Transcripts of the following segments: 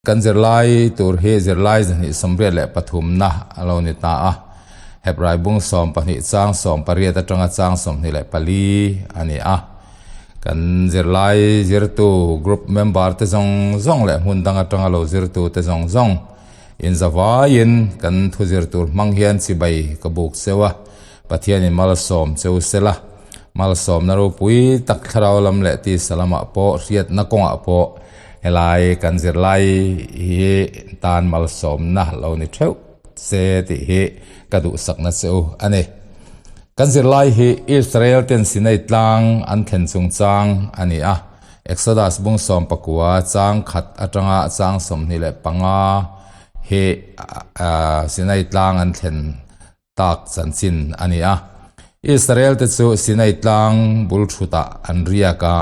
Kan zirlai tur hi zirlai zahnih 83na a lo ni ta a, Hebrai bung 12 chang 18 atanga chang 24 a ni a. Kan zirlai zirtu group member te zawng zawng leh hmun dang atanga lo zirtu te zawng zawng inzavaiin kan thu zir tur hmang hian chibai ka buk cheu a, Pathianin malsawm cheu sela, malsawmna ropui tak thlarau lam leh tisa lamah pawh hriatna kawngah pawh Helai kan zirlai hi tan malsawmna lo ni theuh se tih hi ka duhsakna che u a ni. Kan zirlai hi Israel ten Sinai tlang an thlen chungchang a ni a, Exodus bung 19 chang khat atanga chang 25 hi Sinai tlang an thlen tak chanchin a ni a. Israel-te chu Sinai tlang bul thutah an riak a,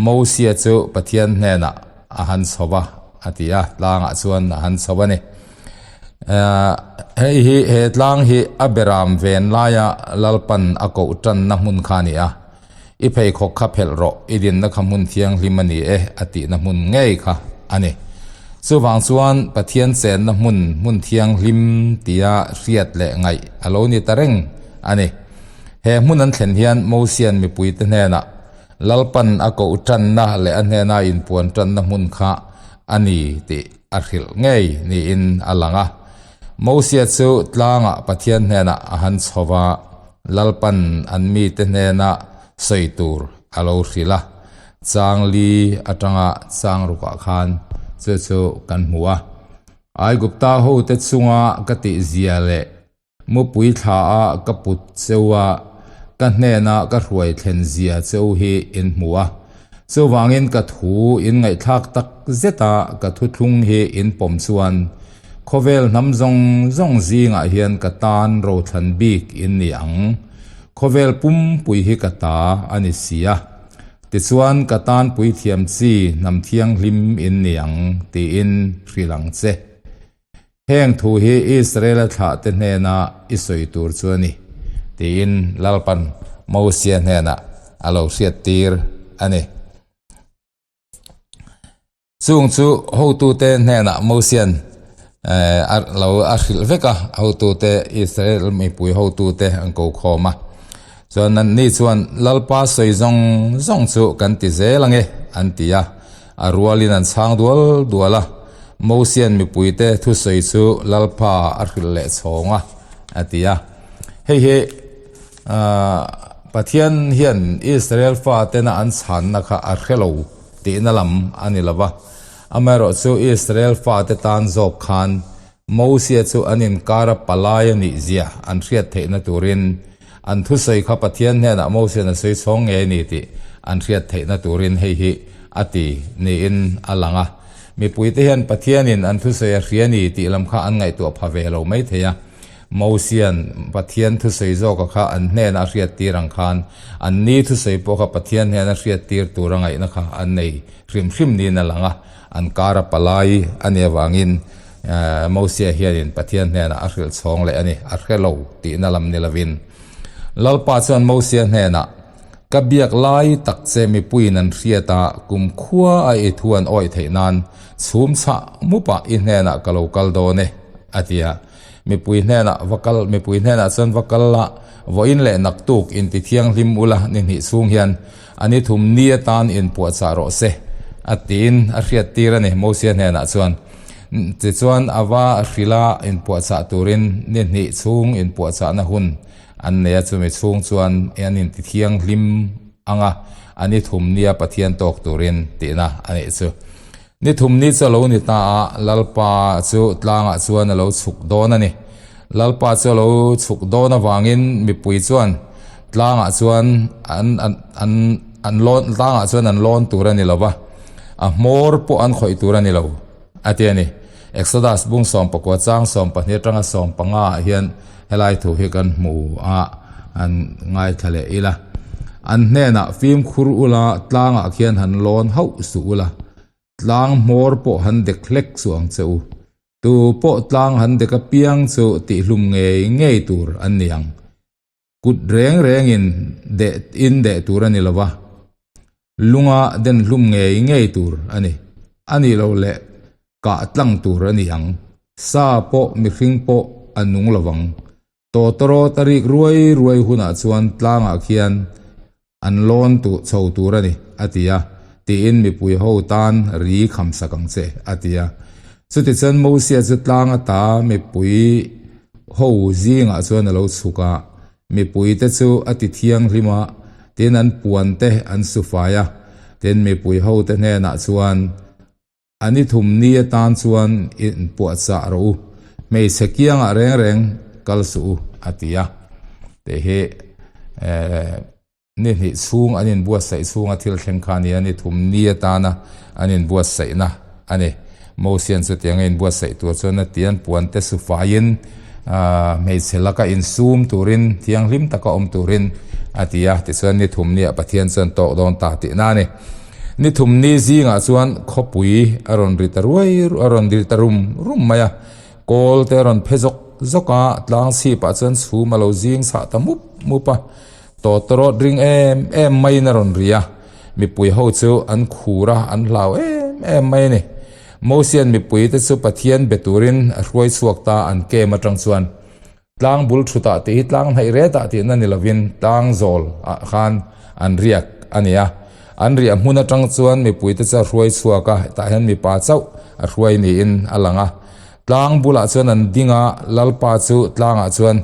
Mosia chu Pathian hnenah a han chho va, a ti a, tlangah chuan a han chho a ni. Hei hi he tlang hi a beram ven laia Lalpan a koh tanna hmun kha a ni a, I pheikhawk kha phelh rawh, i dinna kha hmun thianghlim a ni e, a tihna hmun ngei kha a ni. Chuvang chuan Pathian chenna hmun, hmun thianghlim tia hriat leh ngaih a lo ni ta reng a ni. He hmun an thlen hian Mosian mipuite hnenah Lalpan a koh tanna leh a hnena inpuan tanna hmun kha a ni tih a hrilh ngei niin a lang a. Mosia chu tlangah Pathian hnenah a han chho va. Lalpan an mite hnena sawi tur a lo hrilh a, chang li atanga chang rukah khan chu chu kan hmu a. Aigupta hote chunga ka tihzia leh mupui thla a ka put cheu a, ka hnena ka hruai thlen zia cheu hi in hmu a. Chuvangin ka thu in ngaihthlak tak zeta ka thuthlung hi in pawm chuan Khawvel hnam zawng zawng zingah hian ka tan rothlan bik in ni ang. Khawvel pumpui hi ka ta a ni si a. Tichuan ka tan puithiam chi hnam thianghlim in ni ang tiin hrilh ang che. Heng thu hi Israela thlahte hnena i sawi tur chu a ni, tiin Lalpan Mosia hnenah a lo hriattir a ni. Chung chu hotute hnenah Mosian a lo a hrilh vek a, hotute Israel mipui hotute an ko khawm a. Chuan anni chuan Lalpa sawi zawng zawng chu kan ti zel ange an ti a. A rualin an chhang dual dual a, Mosian mipuite thusawi chu Lalpa a hrilh leh chhawng a, a ti a. Hei hi Pathian hian Israel fatena an chhanna kha a hre lo tihna lam a ni lo va. Amaherawhchu Israel fate tan zawk khan Mosia chu an inkara palai a nih zia an hriat theihna turin an thusawi kha Pathian hnenah Mosian a sawi chhawng ngei a ni tih an hriat theihna turin hei hi a ti niin a lang a. Mipuite hian Pathianin an thusawi a hria ni tih lam kha an ngaihtuah pha ve lo mai thei a. Mosian Pathian thusawi zawka kha an hnenah a hriattir ang khan an ni thusawi pawh kha Pathian hnena hriattir tura ngaihna kha an nei hrim hrim niin a lang a. An kara palai a nih avangin Mosia hianin Pathian hnenah a hrilh chhawng leh a ni, a hre lo tihna lam ni lovin. Lalpa chuan Mosia hnenah, Ka biak lai tak che mipuiin an hriat a, kumkhua a i thu an awih theih nan chhum chhah mupah i hnenah ka lo kal dawn e, a ti a. Mipui hnenah va kal, mipui hnenah chuan va kal la, vawiin leh naktuk inti thianghlim ula ni hnih chhung hian A ni thum ni atan inpuahchah rawh se, a tiin a hriattir a ni, Mosia hnenah chuan. Tichuan a va hrilh a, inpuahchah turin ni hnih chhung inpuahchahna hun an nei a, chumi chhung chuan an intithianghlim ang a, a ni thum nia Pathian tawk turin tihna a nih chu. Ni thum ni chu a lo ni ta a, Lalpa chu tlangah chuan a lo chhuk dawn a ni. Lalpa chu a lo chhuk dawn avangin mipui chuan tlangah chuan an an an an lawn tlangah chuan an lawn tur a ni lo va, a hmawr pawh an khawih tur a ni lo, a ti a ni. Exodus bung 19 chang 12 atanga 15 ah hian helai thu hi kan hmu a, an ngaithla leh ila. An hnenah fimkhur ula tlangah khian han lawn hauh suh ula, tlang hmawr pawh han dek hlek suh ang che u. Tu pawh tlang han dek apiang chu tihhlum ngei ngei tur an ni ang. Kut reng rengin deh in deh tur a ni lo va, lunga den hlum ngei ngei tur a ni. A nih loh leh. Kah tlang tur a ni ang. Sa pawh mihring pawh a nung lo vang. Tawtawrawt a rik ruai ruai hunah chuan tlangah khian an lawn tu chho tur a ni, a ti a, tiin mipui ho tan ri kham sak ang che, a ti a. Chutichuan Mosia chu tlang ata mipui ho zingah chuan a lo chhuk a, mipuite chu a ti thianghlim a, tin an puan te an su fai a, tin mipui hote hnenah chuan, A ni thum ni atan chuan inpuahchah rawh u, hmeichhe kiangah reng reng kal suh u, a ti a. Tih hi ni hnih chhung an inbuatsaih chhunga thil thleng kha a ni a, ni thum ni atana an inbuatsaihna a ni. Mosian chutianga inbuatsaih tur chuan a ti a, an puante su faiin hmeichhe laka insum turin, thianghlim taka awm turin a ti a. Tichuan ni thum niah Pathian chuan tawk dawn ta tihna a ni. Ni thum ni zingah chuan khawpui a rawn ri ta ruai a rawn ri ta rum rum mai a, kawl te a rawn phe zawk zawk a, tlang chhipah chuan chhum a lo zing chhah ta mup mup a, tawtawrawt ring em em maiin a rawn ri a, mipui ho chu an khur a, an hlau em em mai a ni. Mosian mipui te chu Pathian be turin a hruai chhuak ta an kem atang chuan Tlang bul thutah tih hi tlang hnaih retah tihna ni lovin tlang zawl ah khan an riak a ni a. An riah hmun atang chuan mipuite chu a hruai chhuak a, hetah hian mipa chauh a hruai niin a lang a. Tlang bulah chuan an ding a, Lalpa chu tlangah chuan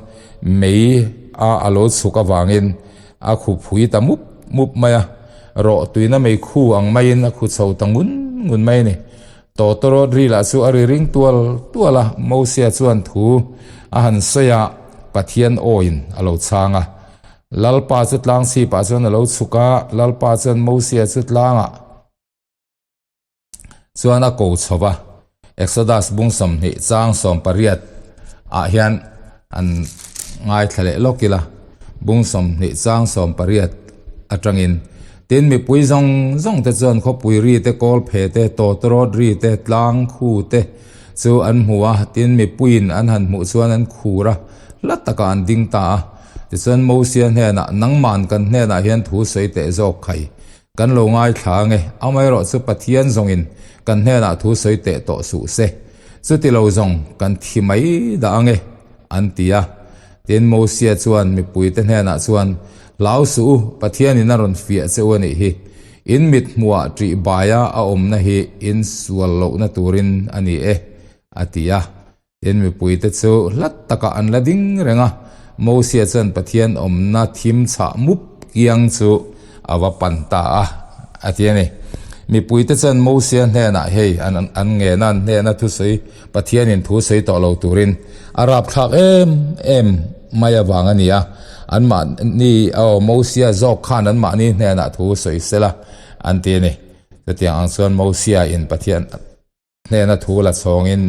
mei a a lo chhuk avangin a khu phui ta mup mup mai a, rawh tuina mei khu ang maiin a khu chho ta ngun ngun mai a ni. Tawtawrawt ri lah chu a ri ring tual tual a, Mosia chuan thu a han sawi a, Pathian awiin a lo chhang a. Lalpa chu tlang chhipah chuan a lo chhuk a, Lalpa chuan Mosia chu tlangah chuan a ko chho va. Exodus bung 20 chang 18 ah hian an ngaithla leh lawk ila, bung 20 chang 18 atangin Tin, mipui zawng zawng te chuan khawpui ri te, kawlphe te, tawtawrawt ri te, tlang khu te chu an hmu a, tin, mipuiin an han hmuh chuan an khur a, hla takah an ding ta a. Tichuan Mosia hnenah, Nangman kan hnenah hian thu sawi teh zawk khai, kan lo ngaithla ange, amaherawh chu Pathian zawngin kan hnenah thu sawi teh tawh suh se, chuti lo zawng kan thi mai dah ange, an ti a. Tin, Mosia chuan mipuite hnenah chuan, Hlau suh u, Pathianin a rawn fiah che u a nih hi. In mit hmuhah ṭih baia a awmna hi in sual lohna turin a ni e, a ti a. Tin, mipuite chu hlat takah an la ding reng a. Mosia chuan Pathian awmna thim chhah mup kiang chu a va pan ta a, a ti a ni. Mipuite chuan Mosia hnenah hei an an ngen a, an hnena thusawi Pathianin thu sawi tawh lo turin a rapthlak em em mai avang a ni a, anmahni aw Mosia zawk khan anmahni hnenah thu sawi sela an ti a ni. Chutiang ang chuan Mosia in Pathian hnena thu la chhawngin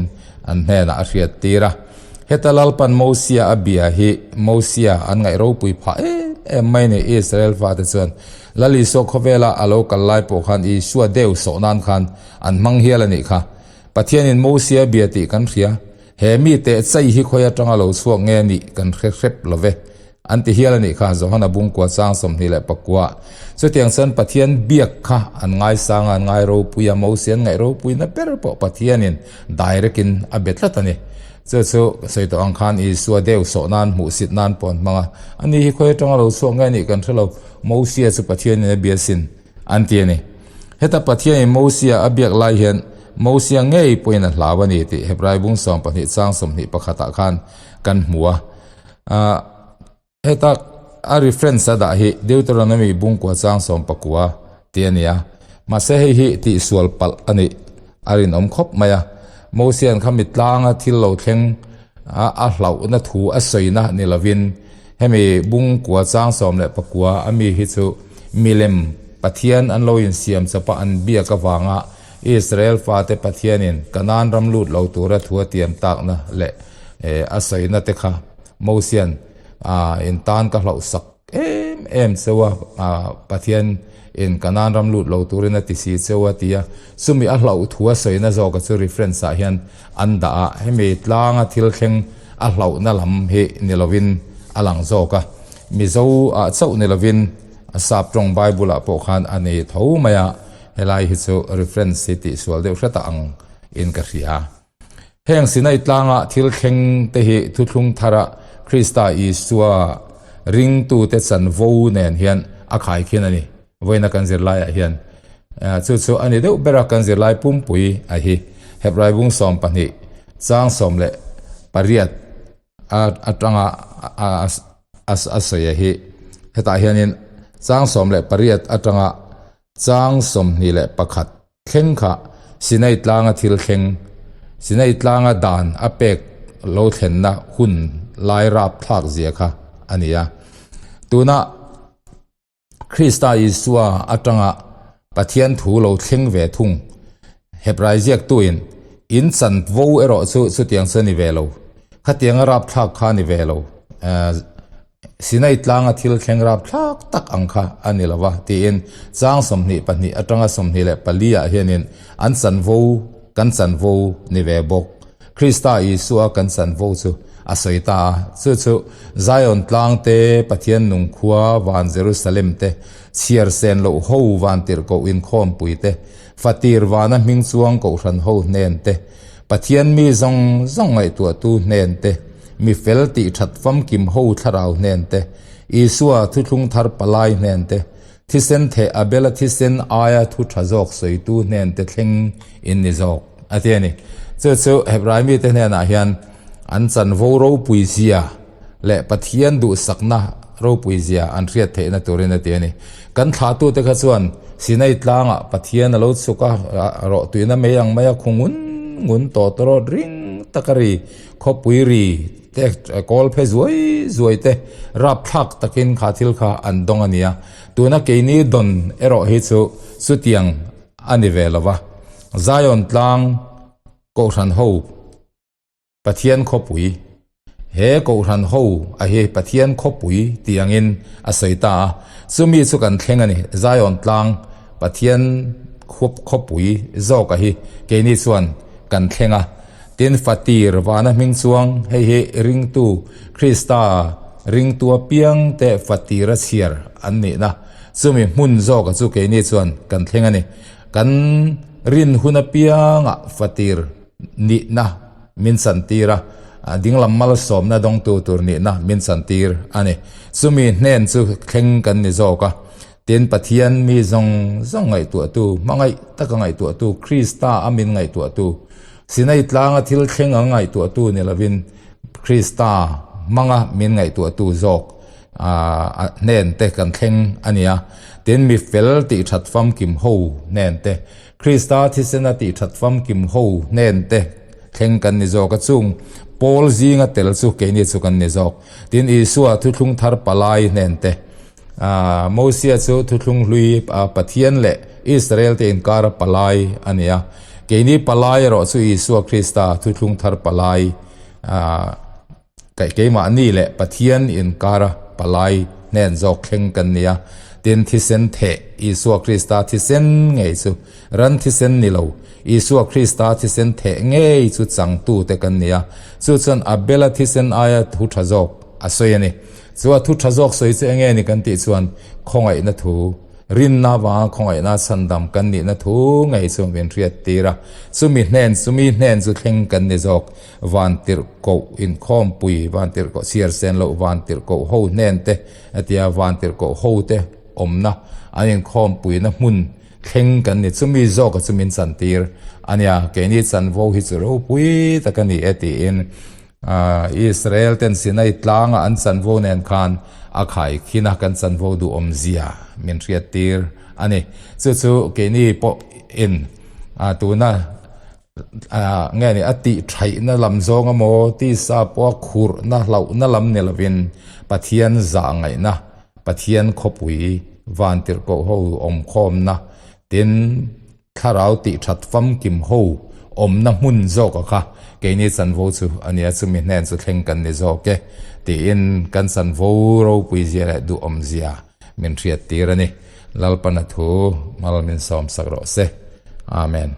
an hnenah a hriat tir a. Heta Lalpan Mosia a bia hi Mosia an ngaih ropui phah em em mai ni Israel fate chuan Lal Isua khawvela a lo kal lai pawh khan Isua deu sawh nan khan an hmang hial a nih kha. Pathianin Mosia bia tih kan hria. He mi teh chai hi khawi atanga lo chhuak nge nih kan hre hrep lo ve. An ti hial a nih kha, Johana bungkua chang 24. Chutiang chuan Pathian biak kha an ngaisang a, an ngai ropui a, Mosia an ngaih ropuina ber pawh Pathianin direct in a be tlat a ni. Chu chu ka sawi tawh ang khan Isua deu sawh nan, hmuhsit nan pawh an hmang a. Ani hi khawi atanga lo chhuak nge nih kan hre lo, Mosia chu Pathianin a bia sin. An ti a ni. Heta Pathianin Mosia a biak lai hian Mosia ngei pawhin a hlau a ni tih Hebrai bung 12 chang 21 ah khan kan hmu a. Heta a reference a dah hi Deuteronomy bung kua chang 19 tih a ni a. Mahse hei hi tihsual palh a nih a rinawm khawp mai a. Mosia'n kha mitlanga thil lo thleng a a hlauhna thu a sawina ni lovin hemi bung kua chang 19 a mi hi chu milem Pathian an lo insiam chawpa an biak avanga Israel fate Pathianin Kanaan ram lut lo tura thu a tiam takna leh a sawina te kha Mosia'n in tan ka hlauhsak em em cheu a, Pathian in Kanaan ram lut lo turin a ti si cheu a ti a, chumi a hlauh thu a sawina zawka chu reference ah hian an dah a, hemi tlanga thil thleng a hlauhna lam hi ni lovin a lang zawk a, Mizo ah chauh ni lovin a sap tawng Bible ah pawh khan a nei tho mai a, helai hi chu reference hi tihsual deuh hret a ang. in ka hria. Heng Sinai tlanga thil thleng te hi thuthlung thara Krista Isua ringtute chanvo nen hian a khai khin a ni. Vawiina kan zirlaiah hian chu chu a ni deuh ber a, kan zirlai pumpui a hi Hebrai bung 12 chang 18 atanga a sawi a hi. Hetah hianin chang 18 atanga chang 21 thleng kha Sinai tlanga thil thleng, Sinai tlanga dan a pek lo thlenna hun lai rap thlak zia kha a ni a. Tuna Krista Isua atanga Pathian thu lo thleng ve thung Hebrai ziaktuin in chanvo erawh chu chutiang chu a ni ve lo, khatianga rap thlak kha a ni ve lo. Sinai tlanga thil thleng rapthlak tak ang kha a ni lo va, tiin chang 22 atanga 24 ah hianin an chanvo kan chanvo ni ve bawk. Krista Isua kan chanvo chu a sawi ta a, chu chu Zion tlang te, Pathian nung khua van Jerusalem te, chhiar sen loh ho van tirhkoh inkhawmpui te, fatir vana hming chuang kohhran ho hnen te, Pathian mi zawng zawng ngaihtuahtu hnen te, Mi fel tih that famkim ho thlarau hnen te, Isua thuthlung thar palai hnen te, thisen theh Abela thisen aia thu tha zawk sawitu hnen te thleng in ni zawk, a ti a ni. Chu chu Hebrai mite hnenah hian an chanvo ropui zia leh Pathian duhsakna ropui zia an hriat theihna turin a ti a ni. Kan thlahtute kha chuan Sinai tlangah Pathian a lo chhuk a, rawhtuina mei ang maia khu ngun ngun tawh tawrawt ring tak a ri. Khawpui ri te kawl phe zuai zuai te rapthlak takin kha thil kha an dawng a nia. Tuna keini dawn erawh hi chu chutiang a ni ve lo va. Zion tlang Kohhran ho Pathian khawpui he Kohhran ho a hi Pathian khawpui tih angin a sawi ta a. Chumi chu kan thleng a ni. Zion tlang Pathian khawpui zawk a hi keini chuan kan thleng a. Tin, Fatir vana hming chuang, hei hi ringtu, Krista ringtu apiang te Fatir a chhiar an nihna, chumi hmun zawka chu keini chuan kan thleng a ni. Kan rin hun apiangah Fatir nihna min chantir a, dinglam malsawmna dawngtu tur nihna min chantir a ni. Chumi hnen chu thleng kan ni zawk a. Tin, Pathian mi zawng zawng ngaihtuahtu, hmangaih taka ngaihtuahtu, Krista a min ngaihtuahtu, Sinai tlanga thil thleng ang ngaihtuahtu ni lovin Krista hmanga min ngaihtuahtu zawk hnen te kan thleng a ni a. Tin, mi fel tih that famkim ho hnen te, Krista thisena tih that famkim ho hnen te thleng kan ni zawk a. Chung pawl zinga tel chu keini chu kan ni zawk. Tin, Isua thuthlung thar palai hnen te, Mosia chu thuthlung hlui Pathian leh Israel te inkara palai a ni a. Keini palai erawh chu Isua Krista thuthlung thar palai, keimahni leh Pathian inkara palai hnen zawk thleng kan ni a. Tin, thisen theh Isua Krista thisen ngei chu ran thisen ni lo, Isua Krista thisen theh ngei chu changtute kan ni a. Chu chuan Abela thisen aia thu tha zawk a sawi a ni. Chu a thu tha zawk sawi chu enge ni kan tih chuan khawngaihna thu, rinna avanga khawngaihna chhandam kan nihna thu ngei chu min hriat tir a. Chumi hnen, chumi hnen chu thleng kan ni zawk. Vantirhkoh inkhawmpui, vantirhkoh chhiar sen loh vantirhkoh ho hnen te a tia vantirhkoh ho te awmna an inkhawmpuina hmun thleng kan ni. Chumi zawka chu min chantir a nia. Keini chanvo hi chu ropui tak a ni e tiin Israel ten Sinai tlanga an chanvo nen khan a khai khin a, kan chanvo duhawmzia min hriattir a ni. Chu chu keini pawh in tuna nge ni a tih thaihna lam zawng emaw tisa pawha khurhna hlauhna lam ni lovin Pathian zah ngaihna, Pathian khawpui vantirhkoh ho awmkhawmna tin Thlarau tih that famkim ho awmna hmun zawk a kha keini chanvo chu a nia, chumi hnen chu thleng kan ni zawk e tiin kan chanvo ropui zia leh duhawm zia min hriat tir a ni. Lalpana thu mal min sawm sak rawh se. Amen.